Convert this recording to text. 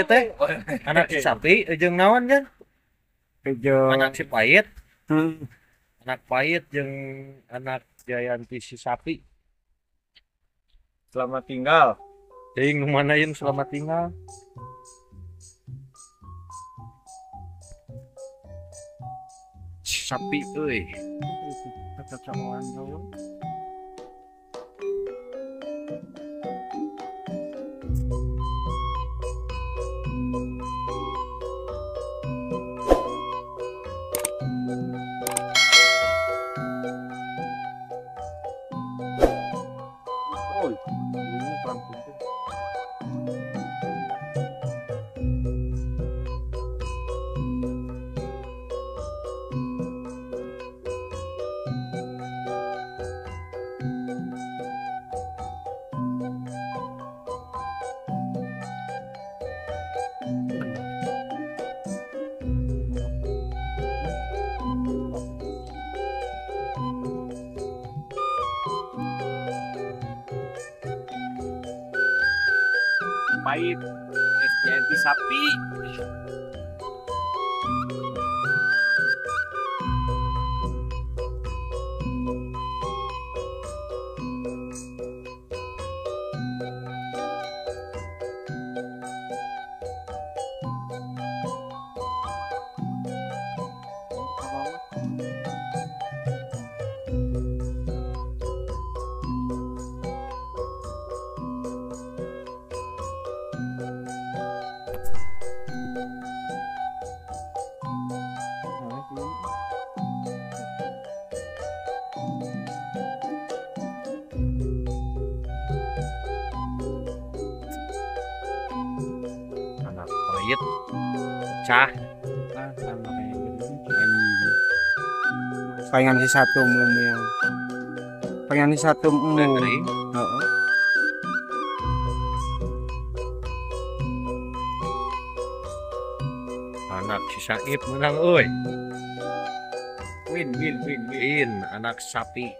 teh. Anak si sapi jeung naon kan? Jeung anak si pahit. Anak pahit jeung anak Jayanti si sapi. Selamat tinggal. Teuing nu mana ieu selamat tinggal. Sapi euy. Kecocokan euy. Oh, ini langsung tuh. Pahit, SJNT sapi. Anak pahit pecah. Pengen si satu mu. Pengen si satu mu. Heeh. Anak si Saib menang euy. Win win win win anak sapi.